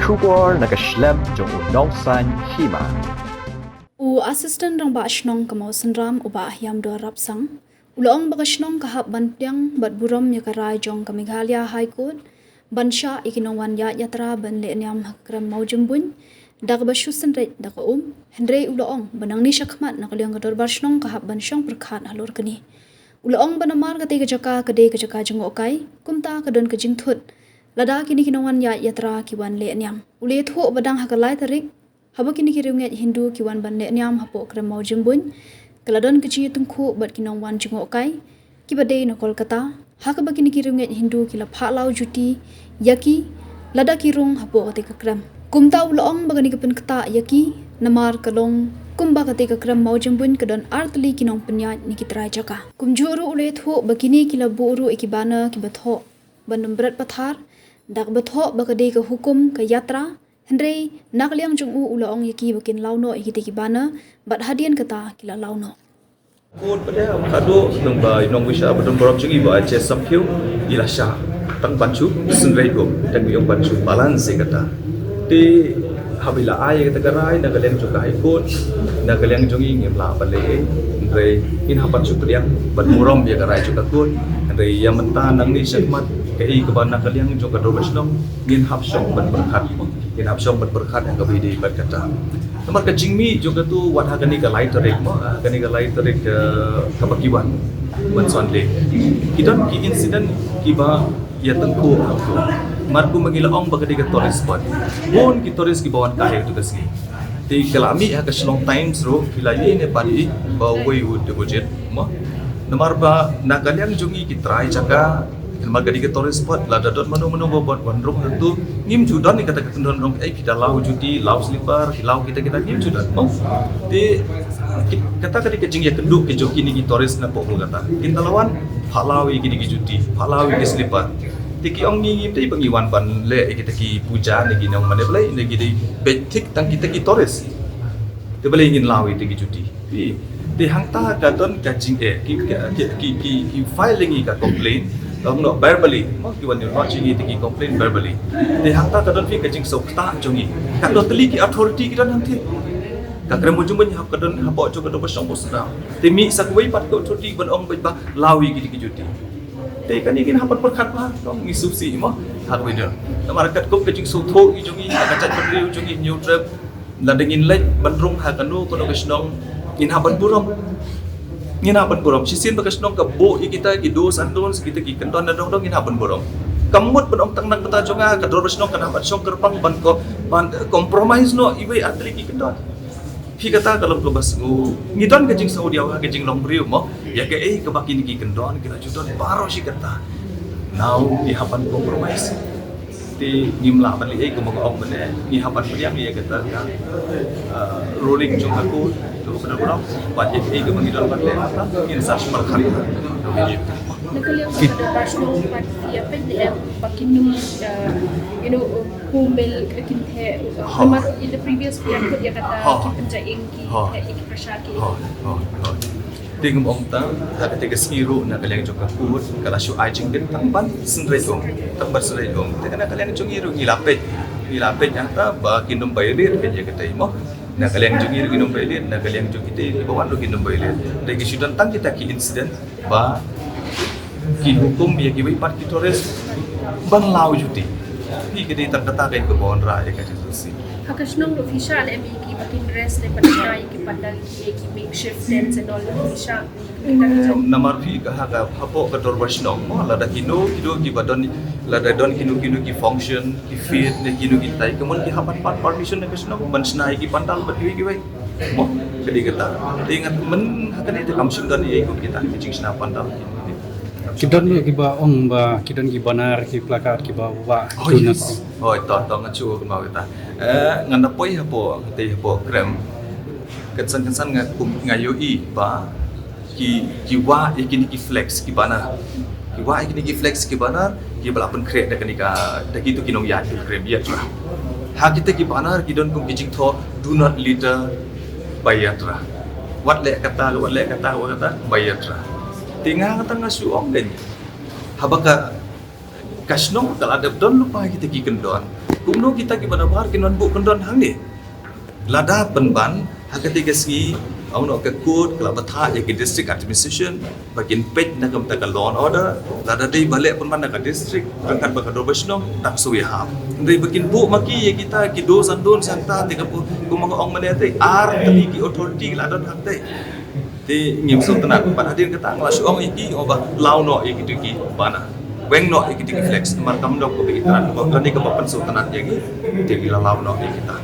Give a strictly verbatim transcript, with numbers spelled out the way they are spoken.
Khubor na ka shlem jong u Nongsaiñ Hima. U Assistant Rangbah Shnong ka Mawsynram, u Bah Hiamdor Rapsang, u la ong ba ka shnong ka hap ban pdiang bad burom ïa ka rai jong ka Meghalaya High Court ban shah ïa ki nongwan ïaid ïatra ban leh niam ha ka krem Mawjymbuin da kaba shu synreit da ka um. Hynrei u la ong ba nangne shakhmat na ka liang ka dorbar shnong ka hap ban shong pyrkhat halor kane. U la ong ba namar katei ka jaka ka dei ka jaka jngohkai, kumta ka don ka jingthut lada kine ki nongwan ïaid ïatra ki wan leh niam. U la ïathuh ba dang ha ka lai tarik, haba kine ki riewngeit Hindu ki wan ban leh niam hapoh krem Mawjymbuin, ka la don ka jingïatyngkhuh bad ki nongwan jngohkai kiba dei na Kolkata, ha kaba kine ki riewngeit Hindu ki la phah law juti ïa ki lada ki rung hapoh katei ka krem. Kumta u la ong ba kane ka pynktah ïa ki namar ka long kumba katei ka krem Mawjymbuin ka don artylli ki nongpynïaid ne ki trai jaka. Kumjuh ruh u la ïathuh ba kine ki la buh ruh ïa ki banner kiba thoh ban ym bret pathar da kaba thoh ba ka dei ka hukum ka ïatra. Hynrei na ka liang jong u, u la ong ïa ki ba kin law noh ïa kitei ki banner, bad hadien kata ki la law noh. Court pat de, ka dei nang ba i nongwisa ba don burom jong i Bah H S Sophiu, i la shah tang ban shu synreit, tang ïoh ban shu palan se kata. Te haba i la ai kata ka rai na ka liang jong ka High Court, na ka liang jong i ngim lah ban leh ei. Hynrei ngin hap ban shu pdiang ban burom ïa ka rai jong ka court. Hynrei ïa mynta nangne shakhmat, kaei kaba na ka liang jong ka dorbar shnong, ngin hap shong ban pyrkhat. Ngin hap shong ban pyrkhat ïa kaba ïadei bad kata. Namar ka jingmih jong katu, wat ha kane ka lai tarik mo, ha kane ka lai tarik, eh, kaba ki wan, wan Sunday, ki don ki incident kiba ïatyngkhuh hangtu. Namar kumba ngi la ong ba ka dei ka tourist spot, bun ki tourist kiba wan kai ha katu ka sngi. Te ka la mih ha ka Shillong Times ruh, ki la ïohi ne pat ïohi ba uwei u deposit mo. Namar ba na ka liang jong ngi ki trai jaka, namar ka dei ka tourist spot, lada don mano mano ba wan rung hangtu, ngim ju don ïa kata ka kyndon rong, eh, phi da law juti, law slipper, phi law kita kita, ngim ju don mo. Te ki-, kata ka dei ka jingïakynduh ka jong kine ki tourist napoh Kolkata. Kin da la wan, phah law ïa kine ki juti, phah law ïa ki slipper. Te ki ong ngi ngim dei ba ngi wan ban leh ïa kita ki puja ne ki nong mane, balei ne ki dei peit thik tang kita ki tourist. Te balei ngin law ïa kita ki juti. Phi, te hangta ka don ka jing, eh, ki, ki, ki, ki, ki file ïa ngi ka complaint, long no verbally, mo, ki wan ïa lodge ïa ngi kita ki complaint verbally. Te hangta ka don phi ka jingsngewthuh jong ngi. Ka don tylli ki authority ki don hangtei. Ka krem Mawjymbuin hap ka don hapoh jong ka dorbar shnong Mawsynram. Te mih sa kawei pat ka authority ban ong ba law ïa kita ki juti. Te kane ngin hap ban pyrkhat bha, ngi sngewsih mo, ha kawei de. Namar katkum ka jingsngewthuh ki jong ngi, ka jaitbynriew jong ngi Hynñiewtrep, lada ngin leit ban rung ha kano kano ka shnong, ngin hap ban burom. Ngin hap ban burom. Shisien ba ka shnong ka buh ïa kita ki do's and don'ts, kita ki kyndon na dong dong, ngin hap ban burom. Kam mut ban ong tang na ka bynta jong nga, ka dorbar shnong kan hap ban shong kyrpang ban ko, ban, eh, compromise noh iwei artylli ki kyndon. Phi, kata ka long kaba sngew. Ngi don ka jingsngewdiaw ha ka jinglong briew mo. Ïa kaei kaba kine ki kyndon ki la ju don baroh shi katta. Now ngi hap ban compromise. Te ngim lah ban leh ei, kumba nga ong mynne, ngi hap ban pdiang ïa kata ka, uh, ruling jong ka court, to ka pyndonkam, bad ïa kaei kaba ngi don ban leh, ngin sa pyrkhat. Na ka liang ka dorbar shnong pat, ïa peit ne em ba kin nym, uh, you know, kumel ka kin theh, uh, Ha. Namar in the previous year, kut ïa kata Ha. ki pynjain ki Ha. theh ïa ki pressure ki. Ha. Ha. Ha. Te ngam ong tang, ha kata ka sngi ruh na ka liang jong ka court, ka la shu ai jingkit tang ban synreit um, tang ban synreit um. Te na ka liang jong ngi ruh ngi la peit, ngi la peit hangta ba kin nym violate ïa kata mo. Na ka liang jong ngi ruh kin nym violate, na ka liang jong kita kiba wan ruh kin nym violate. Te ki shu don tang kita ki incident ba ki hukum ïa kiwei pat ki tourist ban law juti. Phi, ka dei tang kata ka kaba wanrah ïa ka jingsngewsih. Ha ka shnong ruh phi shah leh em ïa ki ba kin rest ne ban shna ïa ki pandal ki, ïa ki makeshift tents and all, phi shah. Namar phi, ka ha ka hapoh ka dorbar shnong mo, lada kino kino kiba don, lada don kino kino ki function, ki fete ne kino kino kitai, ka mon ki hap ban pan permission na ka shnong ban shna ïa ki pandal bad kiwei kiwei. Mo, ka dei kata. Te ngan, myn ha kane te kam shym don ei ei kum kita ki jingshna pandal. Ki don kiba ong ba ki don ki banner, ki placard kiba wah. Oh, tu yes. Oh, to, to, nga shu kumba kita. Eh, ngan da poi hapoh, te hapoh krem. Kynsan kynsan nga kum, nga ïohi ba ki, ki wah ïa kine ki flex, ki banner. Ki wah ïa kine ki flex, ki banner kiba la pynkhreh da kane ka, da kito ki nongïaid pilgrim ïaid. Ha kita ki banner ki don kum ki jingthoh, "Do not litter by yatra." Wat leh kata, wat leh kata, wat kata, by yatra. Te nga, kata nga shu ong kein, haba ka, ka shnong ka la dep don lypa kita ki kyndon, Kumno kita ki ba nabar kin wan buh kyndon hangne? Lada pynban ha kata ka sngi, ong noh ka court ka la bthah ïa ki district administration ba kin peit na ka bynta ka law and order. Lada dei ba leh pynban na ka district, ryngkat bad ka dorbar shnong, tang shu ïahap. Hynrei ba kin buh ma ki ïa kita ki do's and don'ts hangta, te ka pu, kumba nga ong mynne te, ar tylli ki authority ki la don hangta. Te ngim sngewtynnat, bad hadien kata nga la shu ong ïa ki, ong ba law noh ïa kito ki bana, weng noh ïa kito ki flex, namar kam dei kaba ïeit, kane kaba pynsngewtynnat ïa ngi. Te ngi la law noh ïa kita.